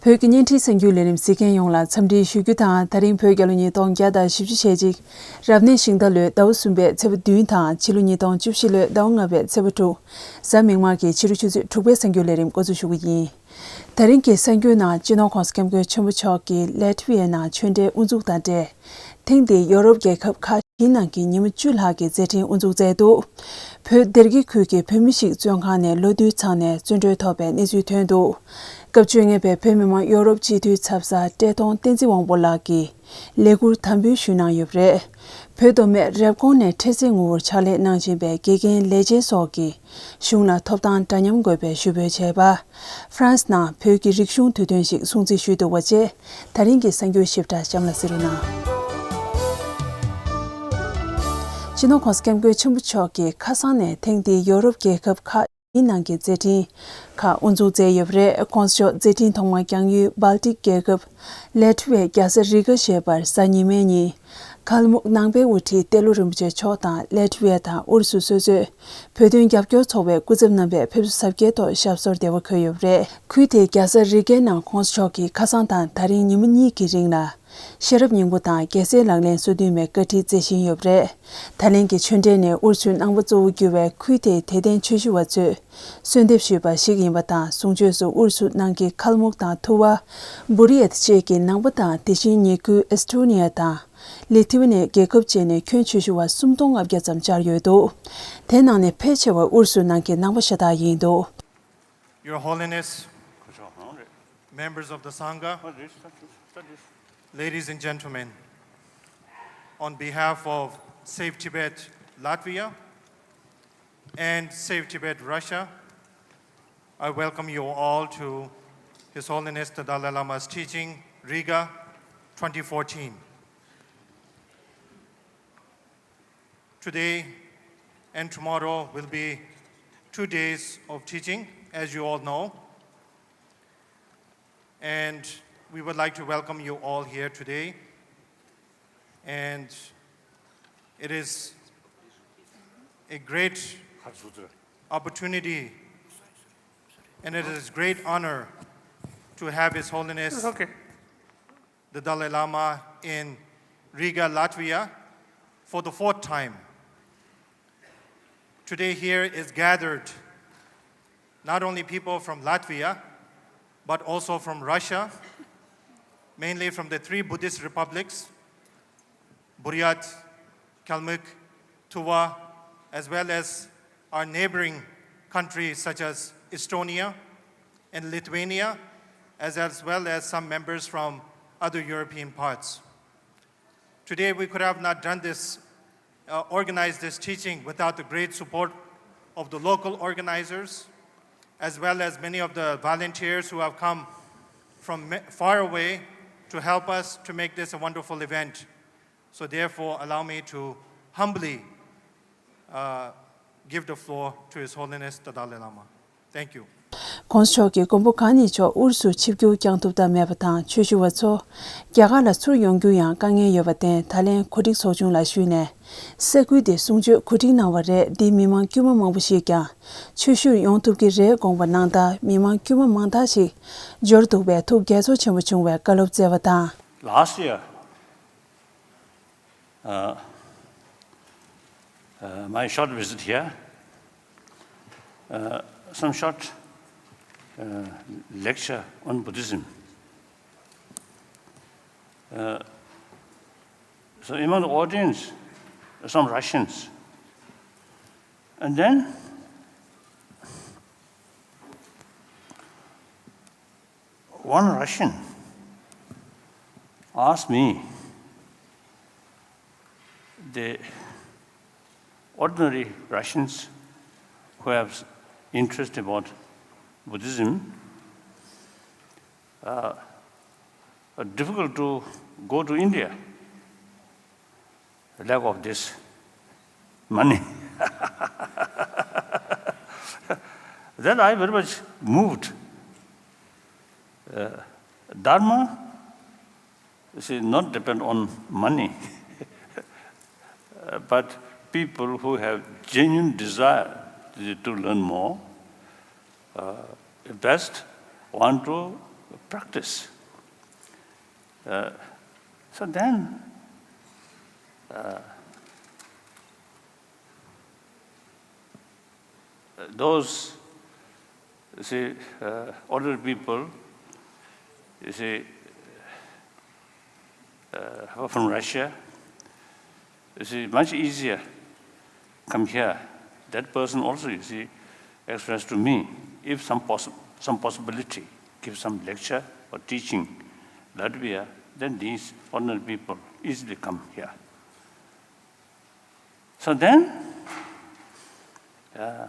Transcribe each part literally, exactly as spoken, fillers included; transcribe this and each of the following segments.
བོད་ཀྱི་བརྙན་འཕྲིན་གསར་འགྱུར་ལས་རིམ་གཟིགས་མཁན་ཡོངས་ལ་འཚམས་འདྲི་ཞུ་རྒྱུ་དང་། ད་རིང་བོད་རྒྱལ་ལོ་ཉིས་སྟོང་བརྒྱ་དང་བཞི་བཅུ་ཞེ་གཅིག་རབ་གནས་ཤིང་རྟ་ལོའི་ཟླ་བ་གསུམ་པའི་ཚེས་པ་བདུན་དང་ཕྱི་ལོ་ཉིས་སྟོང་བཅུ་བཞི་ལོའི་ཟླ་བ་ལྔ་པའི་ཚེས་པ་དྲུག་གཟའ་མིག་དམར་གྱི་ཕྱི་དྲོ་ཆུ་ཚོད་དྲུག་པའི་གསར་འགྱུར་ལས་རིམ་འགོ་འཛུགས་ཞུ་གི་ཡིན། ད་རིང་གི་གསར་འགྱུར་ནང་། སྤྱི་ནོར་༸གོང་ས་༸སྐྱབས་མགོན་ཆེན་པོ་མཆོག་གིས་ལེ་ཊི་ཝི་ཡའི་ནང་ཆོས་འབྲེལ་དབུ་འཛུགས་དང་འབྲེལ། ཐེངས་འདིའི་ཡོ་རོབ་རྒྱལ་ཁབ་ཁག་བཞིའི་ནང་གི་ཉིན་མོ་བཅུ་ལྷག་གི་མཛད་འཕྲིན་དབུ་འཛུགས་མཛད་འདུག་བོད་སྡེ་དགེ་ཁུལ་གྱི་བོད་མི་ཞིག་བཙོན་ཁང་ནས་གློད་གྲོལ་ཚར་ནས་བཙོན་གྲོལ་ཐོབ་པའི་གནས་ཚུལ་ཐོན་འདུག་སྐབས་བཅོ་ལྔ་པའི་བོད་མི་མང་ཡོ་རོབ་སྤྱི་འཐུས་ཚབ་གསར་བཀྲས་མཐོང་བསྟན་འཛིན་དབང་པོ་ལགས་ཀྱིས་ལས་འཁུར་དམ་འབུལ་ཞུས་གནང་ཡོད་པ་རེད། བོད་མདོ་སྨད་རེབ་གོང་ནས་འཕྲལ་སེལ་ངོ་བོར་ཕྱག་ལས་གནང་བཞིན་པའི་དགེ་རྒན་ལས་བྱེད་སོགས་ཀྱིས་གཞུང་ལ་ཐོབ་ཐང་འདྲ་མཉམ་དགོས་པའི་ཞུ་འབོད་བྱས་པ། ཧྥ་རན་སི་ནང་བོད་ཀྱི་རིག་གཞུང་དུས་སྟོན་ཞིག་སྲུང་བརྩི་ཞུས་འདུག་པ་བཅས། ད་རིང་གི་གསར་འགྱུར་ཞིབ་ཕྲ་གཤམ་ལ་གཟིགས་རོགས་གནང་། སྤྱི་ནོར་༸གོང་ས་༸སྐྱབས་མགོན་ཆེན་པོ་མཆོག་གིས་ཁ་སང་ནས་ཐེངས་འདིའི་ཡོ་རོབ་རྒྱལ་ཁབ་ཁག་བཞིའི་ནང་གི་མཛད་འཕྲིན་ཁག་དབུ་འཛུགས་མཛད་ཡོད་པ་རེད། ༸གོང་ས་མཆོག་མཛད་འཕྲིན་ཐོག་མར་རྒྱང་ཡུལ་སྦལ་ཏིག་རྒྱལ་ཁབ་ལེ་ཊི་ཝའི་རྒྱལ་ས་རི་ག་ཞེས་པར་གཟའ་ཉི་མའི་ཉིན། ཁལ་མུག་ནང་པའི་དབུ་ཁྲིད་ཏེ་ལོ་རིན་པོ་ཆེ་མཆོག་དང་། ལེ་ཊི་ཝ་དང་ཨུ་རུ་སུ་སོ་སོས་བོད་དོན་རྒྱབ་སྐྱོར་ཚོགས་པའི་སྐུ་ཚབ་རྣམ་པས་ཕེབས་བསུ་གཟབ་རྒྱས་ཐོག་ཞབས་སོར་བདེ་བ་འཁོད་ཡོད་པ་རེད། ཁུལ་དེའི་རྒྱལ་ས་རི་གའི་ནང་༸གོང་ས་མཆོག་གིས་ཁ་སང་དང་ད་རིང་ཉིན་མོ་གཉིས་ཀྱི་རིང་ལ། ཤེས་རབ་སྙིང་པོ་དང་རྒྱལ་སྲས་ལག་ལེན་སོ་བདུན་མའི་བཀའ་ཁྲིད་མཛད་བཞིན་ཡོད་པ་རེད། ད་ལན་གྱི་ཆོས་འབྲེལ་ནི་ཨུ་རུ་སུའི་ནང་པ་གཙོ་བོ་གྱུར་བའི་ཁུལ་དེའི་དད་ལྡན་ཆོས་ཞུ་བ་ཚོས་གསོལ་འདེབས་ཞུས་པ་ཞིག་ཡིན་པ་དང་། གསུང་ཆོས་སུ་ཨུ་རུ་སུ་ནང་གི་ཁལ་མུག་དང་ཐུ་བ། བུ་རི་ཡཊ་བཅས་ཀྱི་ནང་པ་དང་། དེ་བཞིན་ཉེ་ཁུལ་ཨེ་སི་ཊོ་ནི་ཡ་དང་། ལི་ཐི་ཝེ་ནི་ཡ་རྒྱལ་ཁབ་བཅས་ནས་ཁྱོན་ཆོས་ཞུ་བ་སུམ་སྟོང་ལྔ་བརྒྱ་ཙམ་བཅར་ཡོད་འདུག་དེ་ནང་ནས་ཕལ་ཆེ་བ་ཨུ་རུ་སུ་ནང་གི་ནང་པ་ཤ་སྟག་ཡིན་འདུག Your Holiness, members of the Sangha, ladies and gentlemen, on behalf of Save Tibet Latvia and Save Tibet Russia, I welcome you all to His Holiness the Dalai Lama's teaching, Riga, twenty fourteen. Today and tomorrow will be two days of teaching, as you all know. And we would like to welcome you all here today. And it is a great opportunity and it is great honor to have His Holiness Okay. the Dalai Lama in Riga, Latvia, for the fourth time. Today, here is gathered not only people from Latvia, but also from Russia, mainly from the three Buddhist republics, Buryat, Kalmyk, Tuva, as well as our neighboring countries such as Estonia and Lithuania, as, as well as some members from other European parts. Today, we could have not done this, uh, organized this teaching without the great support of the local organizers, as well as many of the volunteers who have come from ma-, far away to help us to make this a wonderful event. So therefore, allow me to humbly, uh, give the floor to His Holiness the Dalai Lama. Thank you. ༸གོང་ས་མཆོག་གིས་མགོན་པོ་གང་ཉིད་མཆོག་ཨུ་རུ་སུར་ཆིབས་བསྒྱུར་བསྐྱང་ཐུབ་ཐབས་མེད་པ་དང་། ཆོས་ཞུ་བ་ཚོ་རྒྱ་གར་ལ་ཚུར་ཡོང་རྒྱུ་ཡང་དཀའ་ངལ་ཡོད་པར་བརྟེན། ད་ལན་གོ་སྒྲིག་ཚོགས་ཆུང་ལ་ཞུས་ནས་ས་ཁུལ་དེར་གསུང་ཆོས་གོ་སྒྲིག་གནང་བ་རེད། འདིས་མི་མང་དཀྱུས་མ་མང་པོ་ཞིག་ཀྱང་ཆོས་ཞུར་ཡོང་ཐུབ་ཀྱི་རེད་དགོངས་པ་གནང་མཐར། མི་མང་དཀྱུས་མ་མང་དག་ཞིག་འབྱོར་འདུག་པས་ཐུགས་དགྱེས་ཚོར་ཆེན་པོ་བྱུང་བའི་བཀའ་སློབ་སྩལ་བ་དང་། Last year, uh, uh, my short visit here, uh, some short, uh, lecture on Buddhism. Uh, so among the audience, some Russians. And then one Russian asked me, the ordinary Russians who have interest about Buddhism, uh, are difficult to go to India. Lack of this money. Then I very much moved. Uh, Dharma, you see, not depend on money, uh, but people who have genuine desire to, to learn more, uh, best want to practice. Uh, so then, uh, those, you see, uh, older people, you see, uh, from Russia, you see, much easier come here. That person also, you see, expressed to me, if some poss- some possibility, give some lecture or teaching Latvia, then these ordinary people easily come here. So then, uh,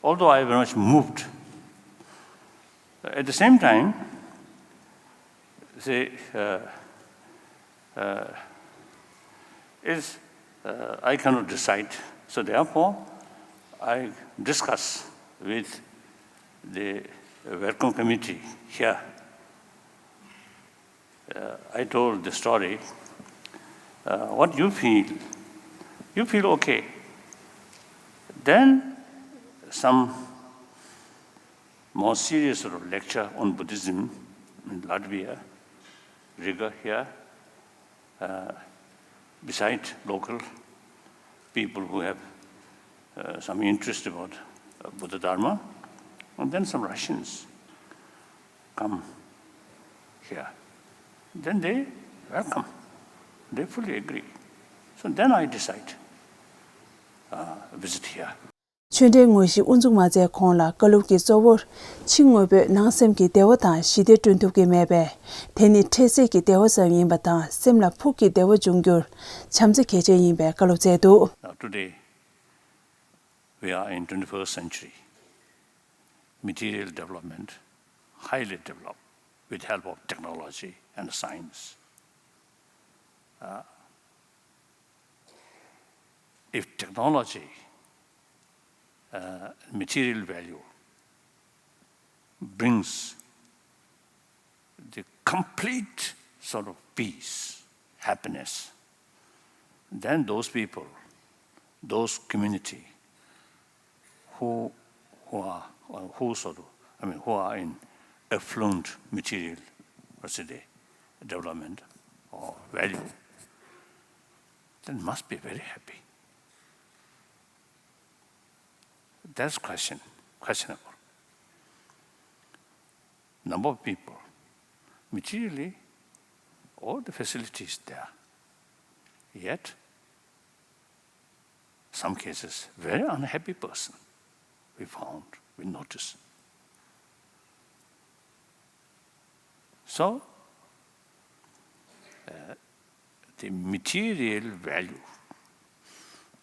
although I very much moved, at the same time, say, uh, uh, is, uh, I cannot decide. So therefore, I discuss with the welcome committee here. Uh, I told the story. Uh, what you feel? You feel okay. Then some more serious sort of lecture on Buddhism in Latvia, Riga here, uh, beside local people who have, uh, some interest about, uh, Buddha Dharma, and then some Russians come here. Then they welcome. They fully agree. So then I decide, uh, visit here. ཆོས་འབྲེལ་དངོས་གཞི་དབུ་འཛུགས་མ་མཛད་གོང་ལ་བཀའ་སློབ་ཀྱི་གཙོ་བོར་ཕྱི་དངོས་པོས་ནང་སེམས་ཀྱི་བདེ་བ་དང་ཞི་བདེ་བསྐྲུན་ཐུབ་ཀྱི་མེད་པས། དེ་ནི་འཕྲལ་སེལ་གྱི་བདེ་བ་ཙམ་ཡིན་པ་དང་སེམས་ལ་ཕུགས་ཀྱི་བདེ་བ་འབྱུང་རྒྱུར་བྱམས་བརྩེ་གལ་ཆེན་ཡིན་པའི་བཀའ་སློབ་སྩལ་འདུག། Now today, we are in twenty-first century. Material development, highly developed with help of technology and science. Uh, if technology, uh, material value brings the complete sort of peace, happiness, then those people, those community who, who are, uh, who sort of, I mean, who are in affluent material, let's say, development or value, then must be very happy. That's question, questionable. Number of people, materially, all the facilities there. Yet, some cases, very unhappy person we found, we noticed. So, uh, the material value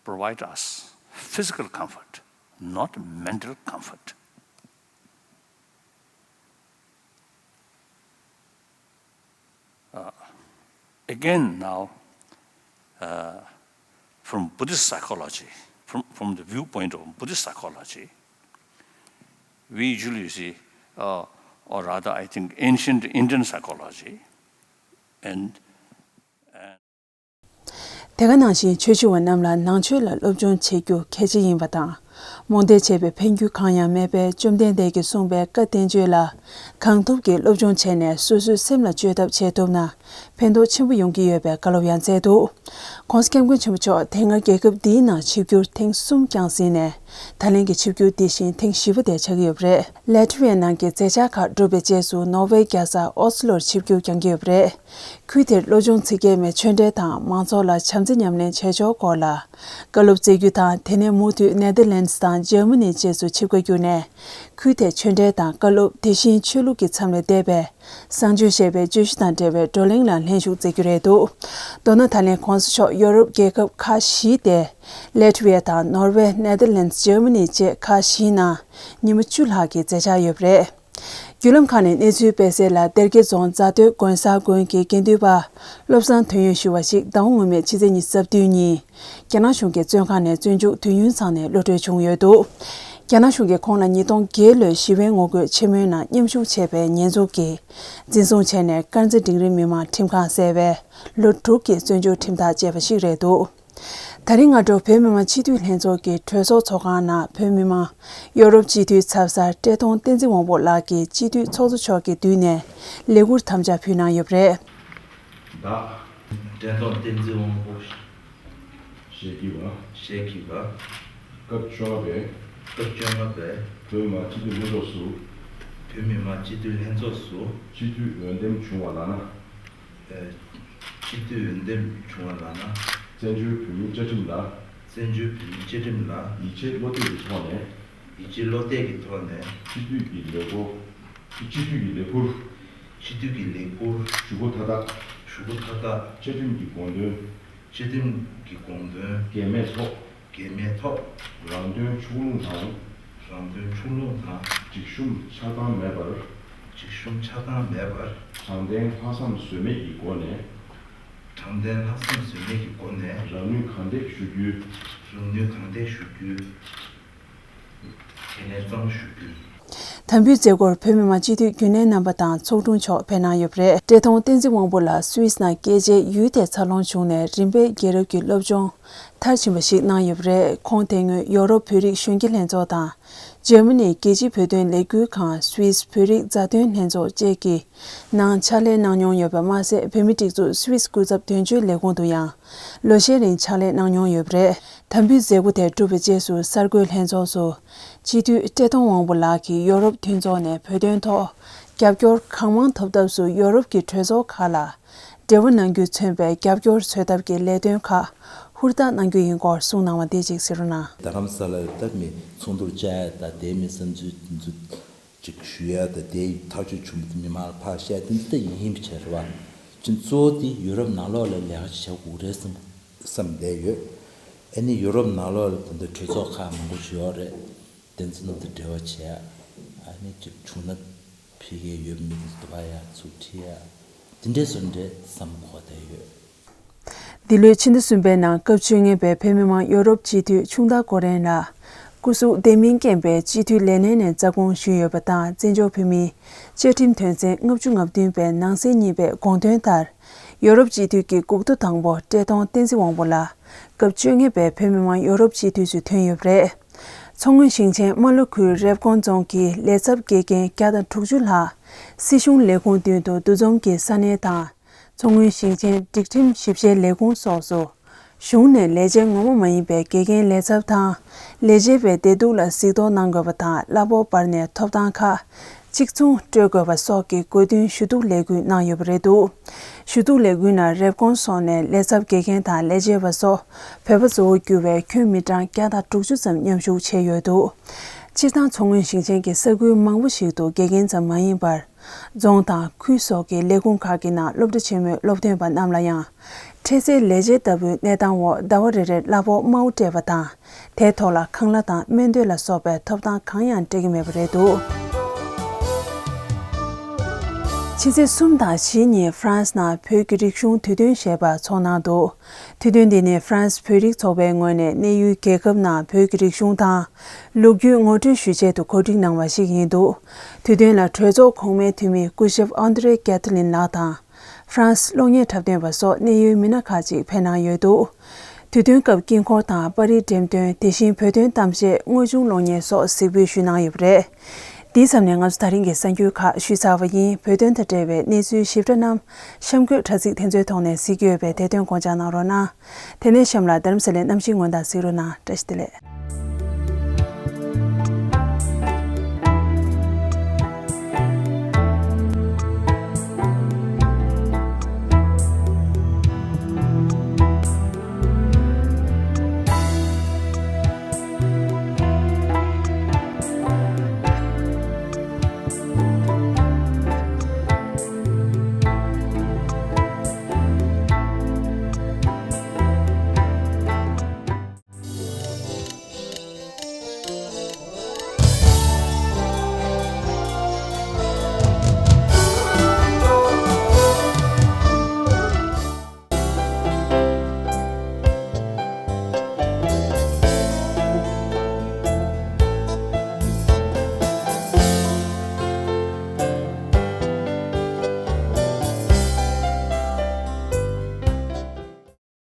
provide us physical comfort, not mental comfort. Uh, again, now, uh, from Buddhist psychology, from, from the viewpoint of Buddhist psychology, we usually see, uh, or rather, I think, ancient Indian psychology, and, and དེ་ག་ནང་བཞིན་ཆོས་ཞུ་བ་རྣམས་ལ་ནང་ཆོས་ལ་སློབ་སྦྱོང་བྱེད་རྒྱུ་གལ་ཆེ་ཡིན་པ་དང་། རྨོངས་དད་བྱས་པའི་ཕན་རྒྱུ་གང་ཡང་མེད་པས། བཅོམ་ལྡན་འདས་ཀྱིས་གསུངས་པའི་བཀའ་བསྟན་བཅོས་ལ་གང་ཐུབ་ཀྱིས་སློབ་སྦྱོང་བྱས་ནས་སོ་སོའི་སེམས་ལ་བཅོས་ཐབས་བྱེད་ཐུབ་ན་ཕན་ཐོགས་ཆེན་པོ་ཡོང་གི་ཡོད་པའི་བཀའ་སློབ་ཡང་སྩལ་འདུག། ༸གོང་ས་༸སྐྱབས་མགོན་ཆེན་པོ་མཆོག་དེ་སྔ་རྒྱལ་ཁབ་འདིའི་ནང་ཆིབས་བསྒྱུར་ཐེངས་གསུམ་བསྐྱངས་ཟིན་ནས། ད་ལན་གྱི་ཆིབས་བསྒྱུར་འདི་བཞིན་ཐེངས་བཞི་པ་དེ་ཆགས་ཀྱི་ཡོད་པ་རེད། ལེ་ཊི་ཝི་ཡའི་ནང་གི་མཛད་འཆར་ཁག་གྲུབ་པའི་རྗེས་སུ་ནོར་ཝེ་རྒྱལ་ས་ཨོ་སི་ལོར་ཆིབས་བསྒྱུར་བསྐྱང་གི་ཡོད་པ་རེད། ཁུལ་དེར་བློ་སྦྱོང་ཚིག་བརྒྱད་མའི་ཆོས་འབྲེལ་དང་མང་ཚོགས་ལ་བྱམས་བརྩེ་ཉམས་ལེན་བྱེད་ཕྱོགས་སྐོར་ལ་བཀའ་སློབ་སྩལ་རྒྱུ་དང་། དེ་ནས་མུ་མཐུད་ནེ་དར་ལེན་ཌི་དང་འཇར་མ་ནི་བཅས་སུ་ཆིབས་ཁ་བསྒྱུར་ནས། ཁུལ་དེར་ཆོས་འབྲེལ་དང་བཀའ་སློབ། དེ་བཞིན་ཆོས་ལུགས་ཀྱི་མཚམས་ལས་འདས་པའི་གསང་སྤྱོད་ཞེས་པའི་བརྗོད་གཞི་དང་འབྲེལ་བའི་བགྲོ་གླེང་ལ་ལྷན་ཞུགས་མཛད་རྒྱུ་རེད་འདུག། མདོར་ན་ད་ལན་༸གོང་ས་མཆོག་ཡོ་རོབ་རྒྱལ་ཁབ་ཁག་བཞི་སྟེ། ལེ་ཊི་ཝི་ཡ་དང་ནོར་ཝེ། ནེ་དར་ལེན་ཌི། འཇར་མ་ནི་བཅས་ཁག་བཞིའི་ནང་ཉིན་མོ་བཅུ་ལྷག་གི་མཛད་འཆར་ཡོད་པ་རེད། བརྒྱུད་ལམ་ཁག་ནས་གནས་ཚུལ་སྤེལ་གསལ་ལ། སྡེར་ཀེ་རྫོང་རྫ་སྟོད་དགོན་གསར་དགོན་གྱི་དགེ་འདུན་པ་བློ་བཟང་དོན་ཡོད་ཞུ་བ་ཞིག་ཟླ་བ་སྔོན་མའི་ཕྱི་ཚེས་ཉི་ཤུ་རྩ་བདུན་ཉིན། རྒྱ་ནག་གཞུང་གི་བཙོན་ཁང་ནས་བཙོན་འཇུག་དུས་ཡུན་ཚང་ནས་གློད་གྲོལ་བྱུང་ཡོད་འདུག། རྒྱ་ནག་གཞུང་གིས་ཁོང་ལ་ཉིས་སྟོང་བརྒྱད་ལོའི་ཞི་བའི་ངོ་རྒོལ་ཆེན་མོའི་ནང་མཉམ་ཞུགས་བྱས་པའི་ཉེས་འཛུགས་ཀྱིས་འཛིན་བཟུང་བྱས་ནས། དཀར་མཛེས་འབྲིང་རིམ་མི་དམངས་ཁྲིམས་ཁང་ཟེར་བའི་ལོ་དྲུག་གི་བཙོན་འཇུག་ཁྲིམས་ཐག་བཅད་པ་ཞིག་རེད་འདུག། ད་རིང་སྔ་དྲོ་བོད་མི་མང་སྤྱི་འཐུས་ལྷན་ཚོགས་ཀྱི་གྲོས་ཚོགས་ཚོགས་ཁང་ནང་བོད་མི་མང་ཡོ་རོབ་སྤྱི་འཐུས་ཚབ་གསར་བཀྲས་མཐོང་བསྟན་འཛིན་དབང་པོ་ལགས་ཀྱིས་སྤྱི་འཐུས་ཚོགས་གཙོ་མཆོག་གི་མདུན་ནས་ལས་འཁུར་དམ་བཅའ་ཕུལ་གནང་ཡོད་པ་རེད། བཀྲས་མཐོང་བསྟན་འཛིན་དབང་པོ། ཞེས་བགྱི་བ། ཞེས་བགྱི་བ། སྐབས་བཅོ་ལྔ་པའི། སྐབས་བཅོ་ལྔ་པའི། བོད་མི་མང་སྤྱི་འཐུས་ལྷན་ཚོགས་སུ། བོད་མི་མང་སྤྱི་འཐུས་ལྷན་ཚོགས་སུ། སྤྱི་འཐུས་འོས་འདེམས་བྱུང་བ་ལགས་ན། སྤྱི་འཐུས་འོས་འདེམས་བྱུང་བ་ལགས་ན། བཙན་བྱོལ་བོད་མིའི་བཅའ་ཁྲིམས་ལ། བཙན་བྱོལ་བོད་མིའི་བཅའ་ཁྲིམས་ལ། ཡིད་ཆེས་བློ་གཏད་ཀྱི་ཐོག་ནས། ཡིད་ཆེས་བློ་གཏད་ཀྱི་ཐོག་ནས། སྤྱི་འཐུས་ཀྱི་ལས་འཁུར། སྤྱི་འཐུས་ཀྱི་ལས་འཁུར། ཞུ་སྒོ་མཐའ་དག་ཞུ་སྒོ་མཐའ་དག་བཅའ་ཁྲིམས་ཀྱི་དགོངས་དོན། བཅའ་ཁྲིམས་ཀྱི་དགོངས་དོན། འགལ་མེད་ཐོག་འགལ་མེད་ཐོག་རང་དོན་ཕྱོགས་ལྷུང་དང་། རང་དོན་ཕྱོགས་ལྷུང་དང་། འཇིགས་ཞུམ་ཆགས་སྡང་མེད་པར། འཇིགས་ཞུམ་ཆགས་སྡང་མེད་པར། དྲང་བདེན་ལྷག་བསམ་ཟོལ་མེད་ཀྱི་སྒོ་ནས། དྲང་བདེན་ལྷག་བསམ་ཟོལ་མེད་ཀྱི་སྒོ་ནས། རང་ནུས་གང་ཐེག་ཞུ་རྒྱུའི། རང་ནུས་གང་ཐེག་ཞུ་རྒྱུའི། དེ་ནས་གཙང་ཞུ་རྒྱུ། དམ་འབུལ་མཛད་སྒོར་བོད་མི་མང་སྤྱི་འཐུས་རྒྱུན་ལས་རྣམ་པ་དང་ཚོགས་དྲུང་མཆོག་ཕེབས་གནང་ཡོད་པ་རེད། བཀྲས་མཐོང་བསྟན་འཛིན་དབང་པོ་ལགས་སུད་སི་ནང་སྐྱེས་རྗེས་ཡུལ་དེར་འཚར་ལོངས་བྱུང་ནས་རིམ་པས་རྒྱལ་རབས་ཀྱི་སློབ་སྦྱོང་མཐར་ཕྱིན་པ་ཞིག་གནང་ཡོད་པ་རེད། ཁོང་དེ་སྔོན་ཡོ་རོབ་བོད་རིགས་གཞོན་སྐྱེས་ལྷན་ཚོགས་དང་འཇར་མ་ནིའི་རྒྱལ་སྤྱིའི་བོད་དོན་ལས་འགུལ་ཁང་སུད་སི་བོད་རིགས་མཛའ་མཐུན་ལྷན་ཚོགས་བཅས་ཀྱི་ནང་ཕྱག་ལས་གནང་མྱོང་ཡོད་པ་མ་ཟད། བོད་མིའི་སྒྲིག་འཛུགས་སུད་སི་སྐུ་ཚབ་དོན་གཅོད་ལས་ཁུངས་དུ་ཡང་ལོ་ཤས་རིང་ཕྱག་ལས་གནང་མྱོང་ཡོད་པ་རེད། དམ་འབུལ་མཛད་སྒོ་དེ་གྲུབ་པའི་རྗེས་སུ་གསར་འགོད་ལྷན་ཚོགས་སུ་སྤྱི་འཐུས་བཀྲས་མཐོང་དབང་པོ་ལགས་ཀྱིས་ཡོ་རོབ་མཐུན་ཚོགས་ནས་བོད་དོན་ཐོག་རྒྱབ་སྐྱོར་གང་མང་ཐོབ་ཐབས་སུ་ཡོ་རོབ་ཀྱི་གྲོས་ཚོགས་ཁག་ལ་འབྲེལ་བ་གནང་རྒྱུས་མཚོན་པའི་རྒྱབ་སྐྱོར་འཚོལ་ཐབས་ཀྱི་ལས་དོན་ཁག་ཧུར་ཐག་གནང་རྒྱུ་ཡིན་སྐོར་གསུངས་གནང་བ་འདི་གཅིག་གཟིགས་རོགས་གནང་། རྡ་རམ་ས་ལ་ལ་ད་མི་ཚོགས་འདུར་བཅར་ཡ་ད་དེ་མི་བསམ་ཚུལ་དེ་ཚོ། ཅིག་ཞུ་ཡ་དང་དེའི་ཐག་གཅོད་བྱུང་བ་དེ་མི་མང་ལ་ཕར་བཤད་དེ་འདི་ལྟ་ཡིན་ཡིན་པ་བྱས་རེད་བ། ཅིག་གཙོ་བོ་དེ་ཡུ་རོབ་ནང་ལོགས་ལ་ལས་ཀ་ཞིག་བྱ་དགོས་རེད་བསམ་བསམ་བསྡད་ཡོད། ཨ་ནི་ཡུ་རོབ་ནང་ལོགས་ལ་ད་ལྟ་གྲོས་ཚོགས་ཁག་མང་པོ་ཞིག་ཡོད་རེད། དེ་ཚོ་ནང་དུ་འབྲེལ་བ་བྱས། ཨ་ནི་ཅིག་བྱུང་ན་ཕ་གིར་ཡོད་མི་དེ་ཚོ་ཕར་ཡར་ཚུར་ཁྲིད་ཡ། དེ་འདྲས་སོ་འདྲས་བསམ་གོ་བསྡད་ཡོད། འདི་ལོའི་ཕྱི་ཟླ་གསུམ་པའི་ནང་སྐབས་བཅོ་ལྔ་པའི་བོད་མི་མང་ཡོ་རོབ་སྤྱི་འཐུས་ཆུང་བདག་ཀོ་རེན་ལགས་སྐུ་གཟུགས་བདེ་མིན་རྐྱེན་པས་སྤྱི་འཐུས་ལས་གནས་ནས་རྩ་དགོངས་ཞུས་ཡོད་པ་དང་། བཙན་བྱོལ་བོད་མིའི་བཅའ་ཁྲིམས་དོན་ཚན་ལྔ་བཅུ་ང་བདུན་པའི་ནང་གསེས་གཉིས་པའི་དགོངས་དོན་ལྟར། ཡོ་རོབ་སྤྱི་འཐུས་ཀྱི་འགོ་ཐོག་དང་པོ་བཀྲས་མཐོང་བསྟན་འཛིན་དབང་པོ་ལགས་སྐབས་བཅོ་ལྔ་པའི་བོད་མི་མང་ཡོ་རོབ་སྤྱི་འཐུས་སུ་ཐོན་ཡོད་པ་རེད། མཚོ་སྔོན་ཞིང་ཆེན་རྨ་ལྷོ་ཁུལ་རེབ་གོང་རྫོང་གི་ལས་ཚབ་དགེ་རྒན་བརྒྱ་དང་དྲུག་ཅུ་ལྷག་སྲིད་གཞུང་ལས་ཁུངས་མདུན་དུ་འདུ་འཛོམས་ཀྱིས་ས་གནས་དང་། མཚོ་སྔོན་ཞིང་ཆེན་སྒྲིག་ཁྲིམས་ཞིབ་བཤེར་ལས་ཁུངས་སོགས་སུ། གཞུང་ནས་ལས་བྱེད་ངོ་མ་མ་ཡིན་པའི་དགེ་རྒན་ལས་ཚབ་དང་། ལས་བྱེད་པའི་བདེ་སྡུག་ལ་གཟིགས་རྟོག་གནང་དགོས་པ་དང་། གླ་ཕོགས་སྤར་ནས་ཐོབ་ཐང་ཁག་གཅིག་མཚུངས་སྤྲོད་དགོས་པ་སོགས་ཀྱི་དགོས་འདུན་ཞུ་གཏུག་ལས་འགུལ་གནང་ཡོད་པ་རེད་འདུག་ཞུ་གཏུག་ལས་འགུལ་ནང་རེབ་གོང་སོགས་ནས་ལས་ཚབ་དགེ་རྒན་དང་ལས་བྱེད་པ་སོགས་བོད་པ་གཙོ་བོ་གྱུར་བའི་ཁྱོན་མི་གྲངས་བརྒྱ་དང་དྲུག་ཅུ་ཙམ་མཉམ་ཞུགས་བྱས་ཡོད་འདུག་སྤྱིར་བཏང་མཚོ་སྔོན་ཞིང་ཆེན་གྱི་ས་ཁུལ་མང་པོ་ཞིག་ཏུ་དགེ་རྒན་ཙམ་མ་ཡིན་པར། རྫོང་དང་ཁུལ་སོགས་ཀྱི་ལས་ཁུངས་ཁག་གི་ནང་སློབ་གྲྭ་ཆེན་མོའི་སློབ་ཐོན་པ་རྣམས་ལ་ཡང་། འཕྲལ་སེལ་ལས་བྱེད་ལྟ་བུའི་གནས་སྟངས་འོག་ཟླ་བ་རེ་རེར་གླ་ཕོགས་དམའ་བོ་སྤྲད་པ་དང་། དེའི་ཐོག་ལ་ཁང་གླ་དང་སྨན་དོན་ལ་སོགས་པའི་ཐོབ་ཐང་གང་ཡང་སྤྲད་ཀྱི་མེད་པ་རེད་འདུག་ཕྱི་ཚེས་གསུམ་དང་བཞི་ཉིན་ཧྥ་རན་སི་ནང་བོད་ཀྱི་རིག་གཞུང་དུས་སྟོན་ཞེས་པ་ཚོགས་གནང་འདུག་དུས་སྟོན་འདི་ནི་ཧྥ་རན་སི་བོད་རིགས་ཚོགས་པའི་ངོས་ནས་གནས་ཡུལ་རྒྱལ་ཁབ་ནང་བོད་ཀྱི་རིག་གཞུང་དང་ལོ་རྒྱུས་ངོ་སྤྲོད་ཞུ་ཆེད་དུ་གོ་སྒྲིག་གནང་བ་ཞིག་ཡིན་འདུག་དུས་སྟོན་ལ་གྲོས་ཚོགས་གོང་མའི་འཐུས་མི་སྐུ་ཞབས་ཨན་དྲེ་ཀེ་ཐ་ལིན་ལགས་དང་། ཧྥ་རན་སི་གློག་བརྙན་འཁྲབ་སྟོན་པ་སོགས་གནད་ཡོད་མི་སྣ་ཁག་ཅིག་ཕེབས་གནང་ཡོད་འདུག་དུས་སྟོན་སྐབས་དཀྱིལ་འཁོར་དང་པར་རིས་འགྲེམས་སྟོན། དེ་བཞིན་བོད་དོན་གཏམ་བཤད། དངོས་བྱུང་གློག་བརྙན་སོགས་གཟིགས་འབུལ་ཞུས་གནང་ཡོད་པ་རེད། འདིའི་མཚམས་ནས་ང་ཚོ་ད་རིང་གི་གསར་འགྱུར་ཁག་ཞུས་ཚར་བ་ཡིན། བོད་དོན་དང་འབྲེལ་བའི་གནས་ཚུལ་ཞིབ་ཕྲ་རྣམས་གཤམ་འཁོད་དྲ་ཚིགས་དེ་ཚོའི་ཐོག་ནས་གཟིགས་ཀྱི་ཡོད་པས་དེ་དོན་དགོངས་འཇགས་གནང་རོགས་གནང་། དེ་ནས་གཤམ་ལ་རྡ་རམ་ས་ལའི་གནམ་གཤིས་སྔོན་བརྡ་གཟིགས་རོགས་གནང་། བཀྲ་ཤིས་བདེ་ལེགས།